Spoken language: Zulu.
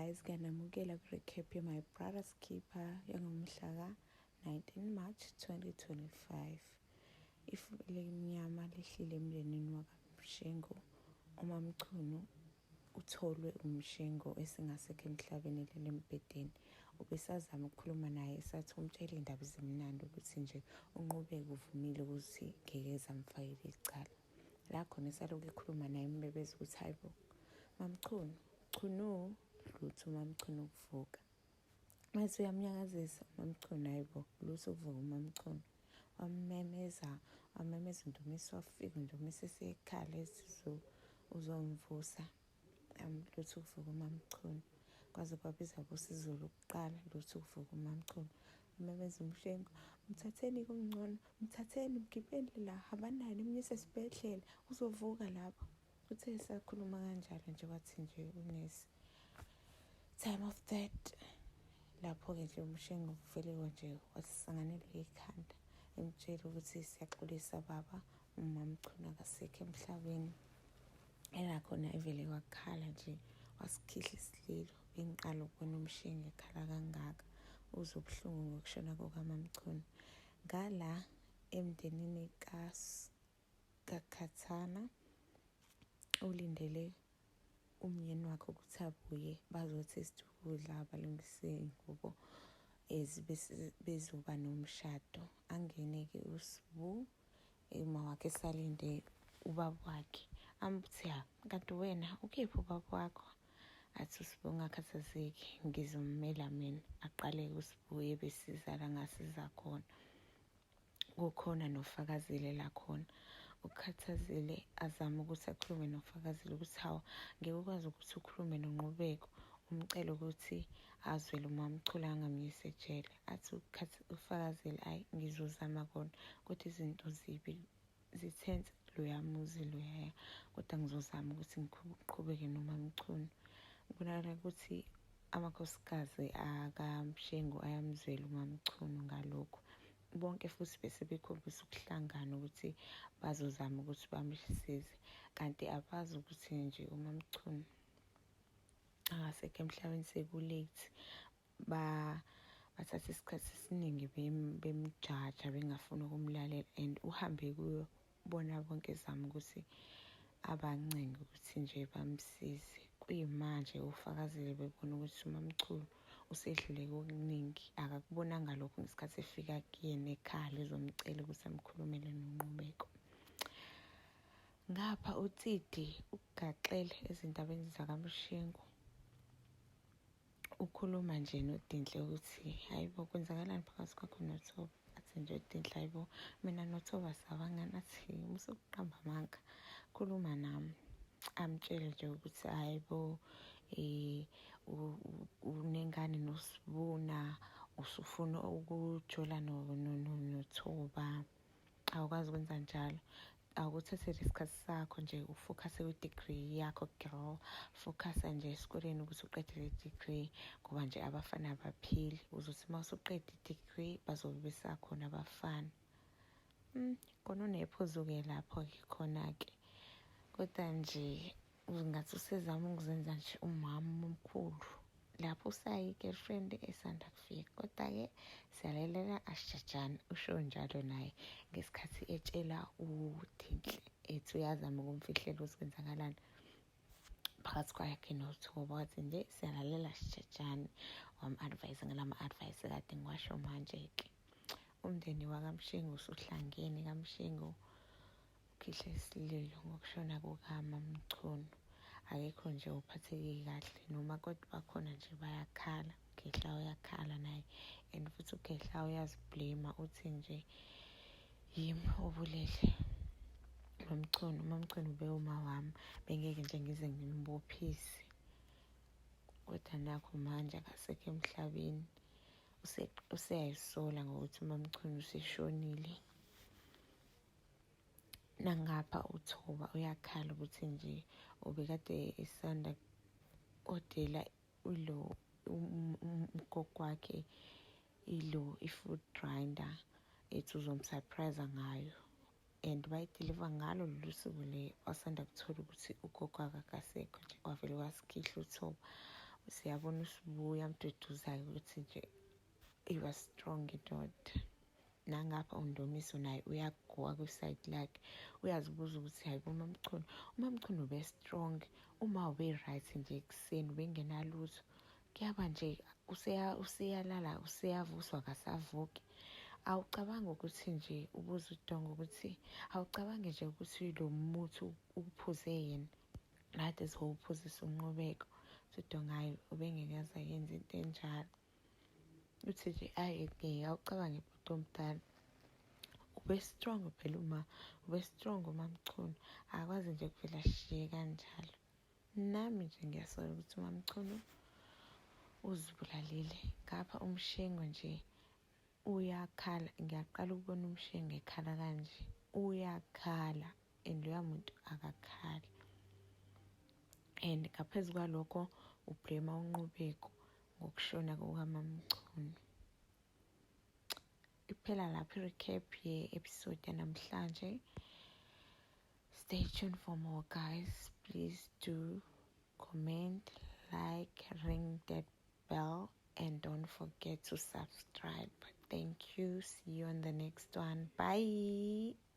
Guys, ngiyanamukela kwi-recap ye-My Brother's Keeper yangomhla ka-19 March 2025. Ifu elimnyama lehlile emndenini wakaMshengu. UMaMchunu utholwe uMshengu esengasekho emhlabeni elele embhedeni. Ubesazama ukukhuluma naye esathi umtshela iy'ndaba ezimnandi ukuthi nje uNqubeko uvumile ukuthi ngeke ezamfakela icala. La khona esalokhu ekhuluma naye embebeza ukuthi hayi bo MaMchunu, Chunu, lutho uMaMchunu ukuvuka. Mase uyamnyakazisa uMaMchunu, hayi bo lutho ukuvuka uMaMchunu. Wamemeza, wamemeza uNdumiso wafika uNdumiso esekhala ethi uzomvusa. Lutho ukuvuka uMaMchunu. Kwaze kwabiza kusizo lokuqala lutho ukuvuka uMaMchunu. Wamemeza uMshengu, mthatheni kungcono, mthatheni mgibeli la, hambani naye nimyise esibhedlela, uzovuka lapho. Uthe esakhuluma kanjalo nje wathi nje unesi time of that lapho-ke nje uMshengu kuvele nje wasanganelwe ikhanda emtshela ukuthi siyaxolisa baba uMamchunu akasekho emhlabeni. Ela khona evele wakhala nje wasikhihla isililo bengiqala ukubona uMshengu ekhala kangaka uzwe ubuhlungu ngokushona kukaMamchunu. Ngala emndenini kaKhathana ulindele umyeni wakhe ukuthi abuye bazothesta ukudla balungise iy'ngubo as bezoba nomshado. Angene-ke uSbu uma wakhe esalinde ubaba wakhe ambuthi ya kanti wena ukephi ubaba wakho athi uSbu ungakhathazeki ngizommela mina aqale-ke uSbu ebesiza la ngasiza khona kukhona noFakazile la khona uKhathazile azame ukuthi akhulume noFakazile ukuthi hawu ngeke ukwazi ukuthi ukhulume noNqubeko umcele ukuthi azwele umamchula angamyisi ejele athi uFakazile ayi ngizozama kona kodwa izinto zibi zithense loya muzi loyaya kodwa ngizozama ukuthi ngiqhubeke nomamchunu kubonakala ukuthi amakhosikazi akaMshengu ayamzwela umamchunu ngalokhu bonke futhi bese bekhombisa ukuhlangana ukuthi bazozama ukuthi bamsize kanti abazi ukuthi nje umamchunu akasekho emhlabeni sekulate ba bathatha isikhathi esiningi bemjaja bengafuni ukumlalela and uhambe kuyo bona bonke zama ukuthi abancenge ukuthi nje bamsize kuyimanje ufakazile bebona ukuthi umamchunu usedlule kokuningi akakubonanga lokho ngesikhathi efika kuyena ekhaya ezomcela ukuthi amkhulumele noNqubeko ngapha uTsidi ugaxele ezindabeni zakaMshengu Ukhuluma nje noDinhle ukuthi hayi bo kwenzakalani phakathi kwakho noThoba athi nje uDinhle hayi bo mina noThoba sabangani athi musa ukuqamba amanga khuluma nami amtshele nje ukuthi hayi bo eh unengane noSibuna usufuna ukujola noThoba awukwazi ukwenza njalo awukuthathele isikhathi sakho nje ufokhase kwi-degree yakho girl fokhasa nje esikoleni ukuthi uqede le degree ngoba nje abafana abaphili uzothi uma usuqeda i-degree bazobe besakhona abafana kona unephuzu-ke lapho-ke khona-ke kodwa nje Ngathi usezama ukuzenza nje umama omkhulu lapho usayi-girlfriend esanda kufika kodwa-ke siyalalela asijajani usho njalo naye ngesikhathi etshela uDinhle ethi uyazama ukumfihlela ukuthi kwenzakalani phakathi kwakhe noThoba wathi nje siyalalela sijajani wam-advise ngalama-advice kade ngiwasho manje-ke umndeni wakaMshengu usuhlangene kaMshengu Ukhihla isililo ngokushona kukaMaMchunu. Akekho nje ophatheke kahle noma kodwa bakhona nje bayakhala. UKhehla uyakhala naye and futhi uKhehla uyaziblame uthi nje yimi obulele uMaMchunu. UMaMchunu ubewuma wami bengeke nje ngize ngimbophise kodwa nakho manje akasekho emhlabeni useyayisola ngokuthi uMaMchunu useshonile. Nangapha uThoba uyakhala ukuthi nje ubekade esanda odela ilo ugogo wakhe ilo i-food grinder ethi uzomsurprise ngayo and bayideliver ngalo lolu suku le wasanda kuthola ukuthi ugogo akakasekho nje wavele wasikhihla uThoba. Siyabona uSibuya amduduzayo ukuthi nje he was strong indoda. Nangapha uNdumiso naye uyagowa kwi-side lakhe, uyazibuza ukuthi hayi bo uMamchunu, uMamchunu ube-strong, uma ube-right nje ekuseni ubengenalutho, kuyaba nje useyalala useyavuswa akasavuki. Awucabangi ukuthi nje ubuza uDongo ukuthi awucabangi nje ukuthi lo muthi uphuze yena kade ezowuphuzisa uNqubeko. Uthi uDongo hhayi ubengeke aze ayenze into enjalo. Uthi nje ayi ngeke awucabange bhuti omdala, ube-strong phela uma ube-strong uMamchunu, akwazi nje kuvele ashiye kanjalo. Nami nje ngiyasola ukuthi uMamchunu uzibulalile. Ngapha uMshengu nje uyakhala, ngiyaqala ukubona uMshengu ekhala kanje, uyakhala and loya muntu akakhali. And ngaphezu kwalokho ublame uNqubeko ngokushona kukaMamchunu. Iphela lapho i-recap ye-episode yanamhlanje. Stay tuned for more, guys. Please do comment, like, ring that bell, and don't forget to subscribe. Thank you. See you on the next one. Bye.